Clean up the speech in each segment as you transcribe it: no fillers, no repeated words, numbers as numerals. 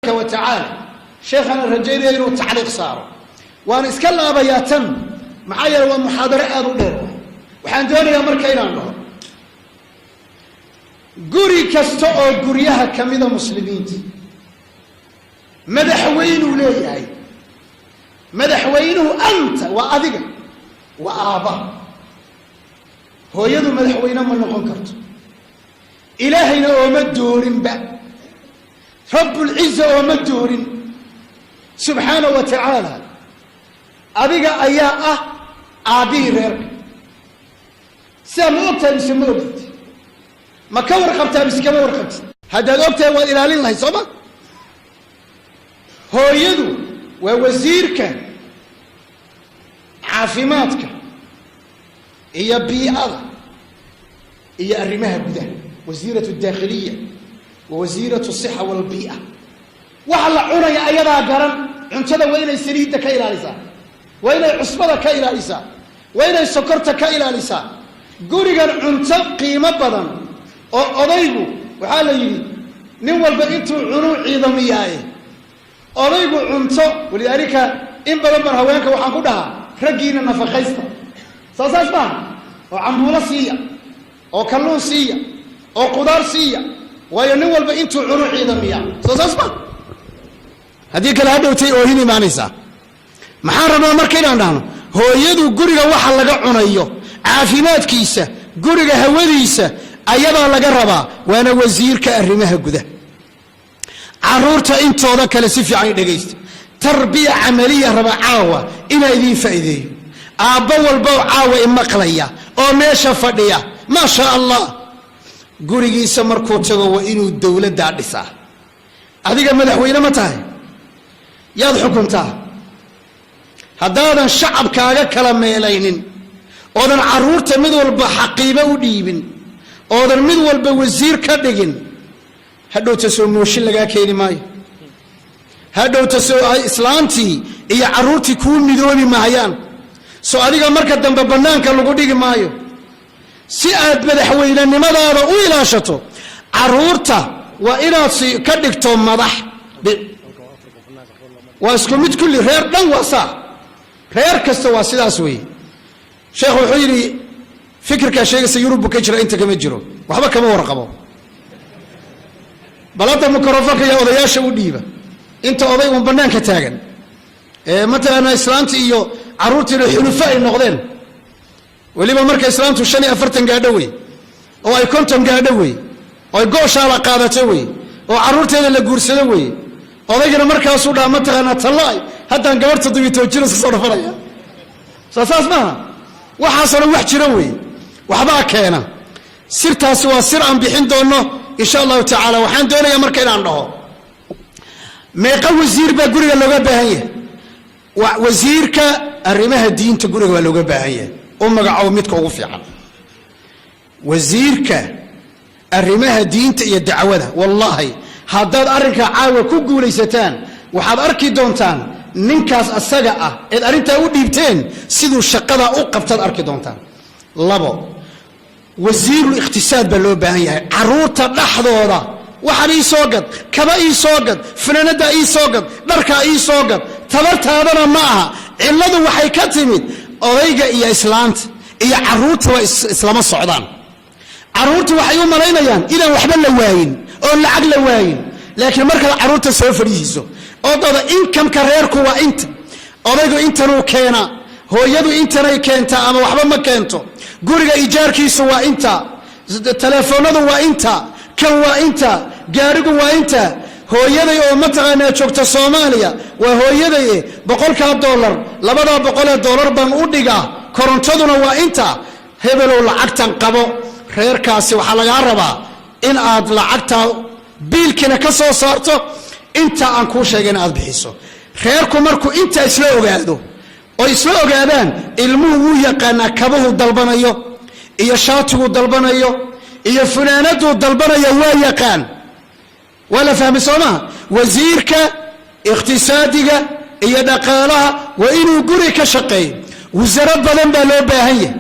Wa tacaala, sheekhana rajaynaya inuu tacliiq saaro. Waan iska laabayaa tan, maxaa yeele waa muxaadaro aada u dheer. Waxaan doonayaa marka inaan dhaho, guri kasta oo guryaha kamida muslimiinta madaxweynuu leeyahay. Madaxweynuhu anta waa adiga, waa aabba. Hooyadu madaxweyne ma noqon karto. Ilaahayna ooma doorinba, rabbulciza ooma doorin, subxaana wa tacaala. Adiga ayaa ah aabbihii reerka. Sidaa ma og tahay mise ma ogid? Ma ka warqabtaa mise kama warqabtid? Haddaad og tahay, waad ilaalin lahayd, soo ma? Hooyadu waa wasiirka caafimaadka iyo bii'ada iyo arrimaha gudaha, wasiiratu daakhiliya wa wasiiratu sixa walbii'a. Waxa la cunaya ayadaa garan. Cuntada waa inay saliidda ka ilaalisaa, waa inay cusbada ka ilaalisaa, waa inay sokorta ka ilaalisaa. Gurigan cunto qiimo badan oo odaygu, waxaa la yidhi, nin walba intuu cunuu ciidamiyaaye. Odaygu cunto, walidaalika in badan baan haweenka waxaan ku dhahaa, raggiina nafaqaysta. Soo saas maaha? Oo cambuulo siiya, oo kalluun siiya, oo qudaar siiya, waayo nin walba intuu cunuu ciidamiyaa. Soo saas maaha? Haddii kale hadhowtay oohin imaanaysaa. Maxaan rabnaa marka inaan dhahno? Hooyadu guriga waxa laga cunayo, caafimaadkiisa, guriga hawadiisa ayadaa laga rabaa, waana wasiirka arrimaha gudaha. Caruurta intooda kale si fiican i dhegaysta. Tarbiya camaliya raba caawa inaa idiin faa'iideeyo. Aabbo walbo caawa imaqlaya oo meesha fadhiya, maa shaa Allah, gurigiisa markuu tago waa inuu dowladdaa dhisaa. Adiga madaxweyne ma tahay? Yaad xukuntaa? Haddaadan shacabkaaga kala meelaynin, oodan carruurta mid walba xaqiibo u dhiibin, oodan mid walba wasiir ka dhigin, hadhowta soo mooshin lagaa keeni maayo. Hadhowta soo islaantii iyo carruurtii kuu midoobi maayaan. Soo adiga marka dambe bannaanka lagu dhigi maayo. Si aad madaxweynenimadaada u ilaashato, carruurta waa inaad si ka dhigto madax. Waa isku mid kulli, reer dhan waa saa, reer kasta waa sidaas weeye. Sheekh wuxuu yidhi, fikirkaa sheegaysa Yurubbu ka jira, inta kama jiro, waxba kama warqabo. Bal hadda mikrofonka yaa odayaasha u dhiiba. Inta oday uun bannaanka taagan ee mataqaanaa islaanti iyo carruurtiina xulufo ay noqdeen, weliba marka islaantu 45 gaadho wey, oo ay 50 gaadho wey, oo ay gooshaala qaadato wey, oo carruurteeda la guursado wey, odaygana markaasuu dhaha, mataqaanaa, tallaay, haddaan gabarh 17 jir iska soo dhafanaya. Soo saas maaha? Waxaasoo dhan wax jiro wey, waxbaa keena. Sirtaasi waa sir aan bixin doonno, insha Allahu tacaala. Waxaan doonayaa marka inaan dhaho, meeqa wasiir baa guriga looga baahan yahay? Wasiirka arrimaha diinta guriga waa looga baahan yahay. U magacow midka ugu fiican wasiirka arrimaha diinta iyo dacwada. Wallaahi, haddaad arrinkaa caawa ku guulaysataan, waxaad arki doontaan ninkaas asaga ah eed arrintaa u dhiibteen siduu shaqadaa u qabtaad arki doontaan. Labo, wasiirul iqtisaad baa loo baahan yahay. Caruurta dhexdooda waxaan ii soo gad, kaba ii soo gad, funaanaddaa ii soo gad, dharkaa ii soo gad, tabartaadana ma aha. Cilladu waxay ka timid odayga iyo islaanta iyo carruurta waa islama socdaan. Carruurtu waxay u malaynayaan inaan waxba la waayin oon lacag la waayin, laakiin markaad carruurta soo fadhiisiiso oo dada income-ka reerku waa inta, odaygu intanuu keenaa, hooyadu intanay keentaa ama waxba ma keento, guriga ijaarkiisu waa inta, telefoonadu waa inta, kan waa inta, gaarigu waa inta, hooyaday oo mataqaanaa joogta Soomaaliya waa hooyaday, 100-kaa dollar, 200-daa boqolee dollar baan u dhigaa, korontaduna waa inta, hebelow lacagtan qabo. Reerkaasi waxaa lagaa rabaa in aad lacagtaa biilkiina ka soo saarto, inta aan kuu sheegay in aad bixiso. Reerku markuu intaa isla ogaado oo isla ogaadaan, ilmuhu wuu yaqaanaa kabuhuu dalbanayo iyo shaatiguu dalbanayo iyo funaanaduu dalbanayo, waa yaqaan. Waa la fahmay, soo maha? Wasiirka iqtisaadiga iyo dhaqaalaha waa inuu guri ka shaqeeyo. Wasaro badan baa loo baahan yahay.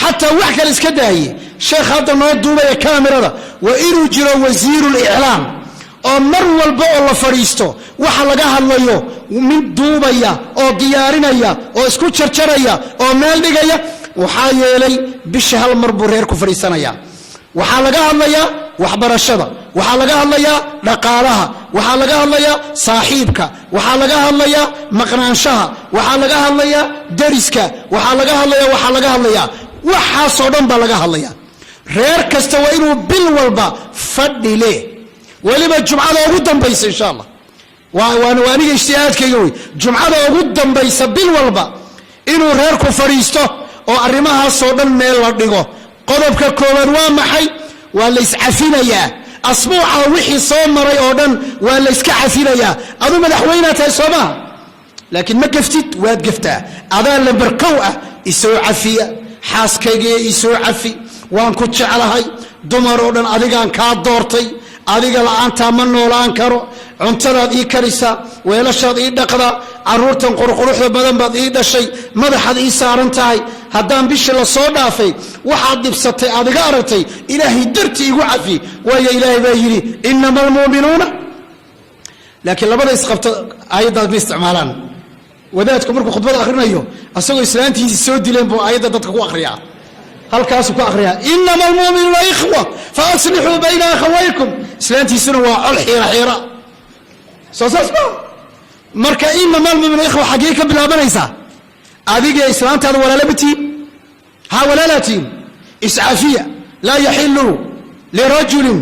Xataa wax kale iska daaye, sheekh hadda noo duubaya kaamirada, waa inuu jiro wasiiru liclaam. Oo mar walba oo la fadhiisto waxa laga hadlayo mid duubaya oo diyaarinaya oo isku jarjaraya oo meel dhigaya. Waxaa yeelay, bisha hal mar buu reer ku fadhiisanaya. Waxaa laga hadlayaa waxbarashada, waxaa laga hadlayaa dhaqaalaha, waxaa laga hadlayaa saaxiibka, waxaa laga hadlayaa maqnaanshaha, waxaa laga hadlayaa dariska, waxaa laga hadlaya, waxaa laga hadlayaa, waxaasoo dhan baa laga hadlaya. Reer kasta waa inuu bil walba fadhi leh, weliba Jumcada ugu dambaysa, insha Allah. Waa aniga ijtihaadkayga wey, Jumcada ugu dambaysa bil walba inuu reerku fadhiisto oo arrimahaasoo dhan meel la dhigo. Qodobka koowaad waa maxay? Waa la iscafinayaa. Asbuuca wixii soo maray oo dhan waa la yska cafinayaa. Aduu madaxweynaa tahay, soo maaha? Laakiin ma gaftid? Waad gaftaa. Adaa lambar kow ah. Isoo cafiya, xaaskaygiiyo isoo cafi, waan ku jeclahay, dumar oo dhan adigaan kaa doortay, adiga la'aantaa ma noolaan karo, cuntadaad ii karisaa, weelashaad ii dhaqdaa, caruurtan qurquruxda badan baad ii dhashay, madaxaad ii saaran tahay. Haddaan bishii la soo dhaafay waxaad dhibsatay aad iga aragtay, Ilaahay dartii igu cafi, waayo Ilaahay baa yidhi: "Inama almu'minuuna." Laakiin labada isqabto aayaddaas ma isticmaalaan. Wadaadku markuu khudbada akhrinayo, asagoo islaantiisii soo dileen buu aayadda dadka ku akhriyaa, halkaasuu ku akhriyaa: "Inama almu'minuuna ikhwa fa aslixuu bayna akhawaykum." Islaantiisuna waa col xiira xiira. Soo saas ma marka? Inama almu'minuuna ikhwa xaggee ka bilaabanaysaa? Adigee islaantaada walaala ma tihin? Ha, walaalaa tihin. Iscafiya. Laa yaxilu lirajulin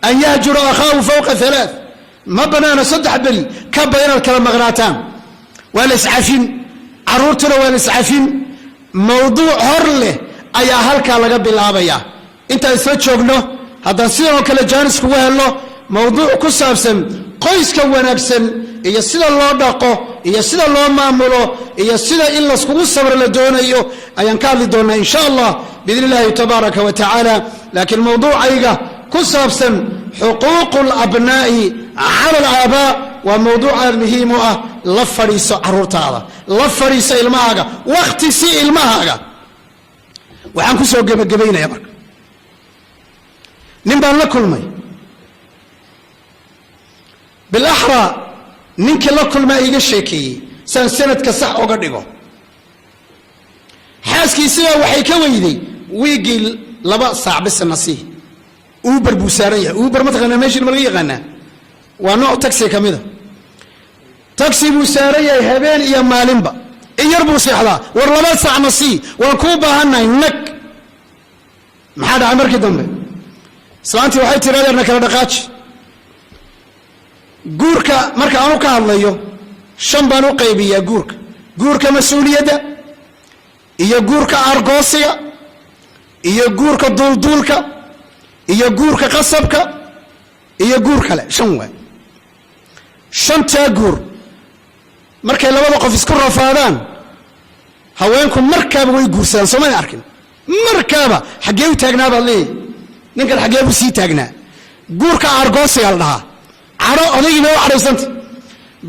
an yahjura akhaahu fawqa halaath. Ma banaana 3 beri ka ba inaad kala maqnaataan. Waa la iscafin, caruurtuna waa la iscafin. Mawduuc hor leh ayaa halkaa laga bilaabaya. Intaan isla joogno, haddaan sidan oo kale jaanis kugu helno, mawduuc ku saabsan qoyska wanaagsan iyo sida loo dhaqo iyo sida loo maamulo iyo sida in layskugu sabro la doonayo ayaan ka hadli doonaa, insha Allah, biidn illahi tabaaraka wa tacaala. Laakiin mawduucayga ku saabsan xuquuqu alabnaa'i cala alaabaa waa mawduuc aad muhiim u ah. La fadhiiso caruurtaada, la fadhiiso ilmahaaga, wakhti si ilmahaaga. Waxaan ku soo gebagabaynaya marka, nin baan la kulmay, bilaxraa ninkii la kulmaa iiga sheekeeyey saan sanadka sax oga dhigo. Xaaskiisibaa waxay ka weyday wiiggii 2 saac bisa nasiih. Uber buu saaran yahay. Uber ma taqaanaa? Meeshin ma laga yaqaanaa? Waa nooc taxi ka mida. Taxi buu saaran yahay habeen iyo maalinba, in yar buu seexdaa. War, 2 saac nasii, waan kuu baahannahay. Nag, maxaa dhacay markii dambe? Islaantii waxay tiri: "Adeerna kala dhaqaaji." Guurka marka aanu ka hadlayo, shan baan u qaybiyaa guurka: guurka mas-uuliyadda iyo guurka argoosiga iyo guurka duulduulka iyo guurka qasabka iyo guur kale. Shan waay. Shantaa guur markay labada qof isku rafaadaan, haweenku markaaba way guursadaan. Soo may arkin? Markaaba xaggee u taagnaa baad leeyahy, ninkan xaggee buu sii taagnaa? Guurka argoosiga la dhahaa, cadho odaygii bay u cadhaysanta,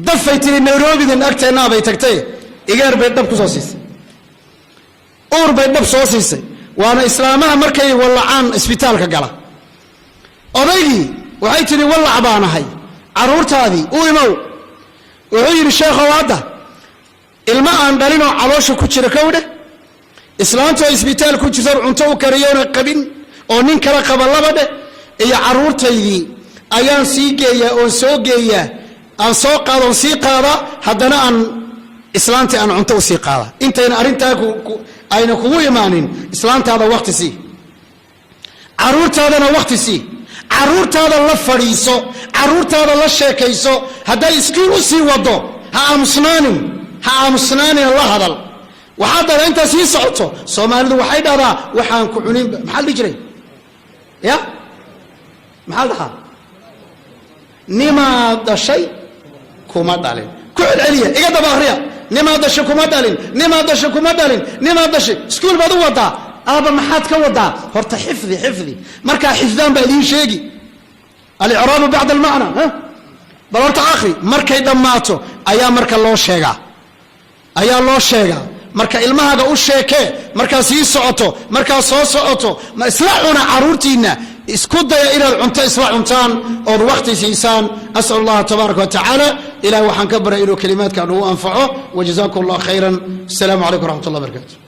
dafay tiri, Nairobidan agteennaa bay tagtay, igaar bay dhab ku soo siisay, uur bay dhab soo siisay. Waana islaamaha markay wallacaan isbitaalka gala. Odaygii waxay tidhi: "Wallac baan ahay, carruurtaadii u imow." Wuxuu yidhi: "Sheekhow, hadda ilmo aan dhalinoo caloosha ku jira kowdhe, islaantoo isbitaal ku jirtoon cunto u kariyoona qabin oo nin kala qaba laba dheh, iyo carruurtaydii ayaan sii geeyaa oon soo geeyaa, aan soo qaada oon sii qaadaa, haddana aan islaantii aan cunto usii qaada. Intayna arrintaa ayna kugu imaanin, islaantaada wakti sii, carruurtaadana wakti sii, carruurtaada la fadhiiso, carruurtaada la sheekayso. Hadday iskuul u sii wado, ha aamusnaanin, ha aamusnaanina, la hadal." Waxaad dhahdaa intaad sii socoto, Soomaalidu waxay dhahdaa: "Waxaan ku cunin." Maxaa la dhihi jiray? Ya, maxaa la dhahaa? "Nimaad dhashay kuma dhalin." Ku celceliya, iga daba akriya: "Nimaad dhashay kuma dhalin, nimaad dhashay kuma dhalin, nimaad dhashay." Iskuul baad u wadaa. Aaba, maxaad ka wadaa? Horta xifdi, xifdi. Markaa xifdaan baa idiin sheegi alicraabu bacda almacna. Bal horta akhri. Markay dhammaato ayaa marka loo sheegaa, ayaa loo sheegaa. Marka ilmahaaga u sheekee markaa sii socoto, markaa soo socoto, ma isla cuna caruurtiinna. Isku daya inaad cunto isla cuntaan ood wakti siisaan. Asal allaha tabaaraka wa tacaala, ilaah waxaan ka baray inuu kelimaadka nagu anfaco. Wajazaakum allah khayran. Asalaamu calaykum waraxmat ullah barakaatu.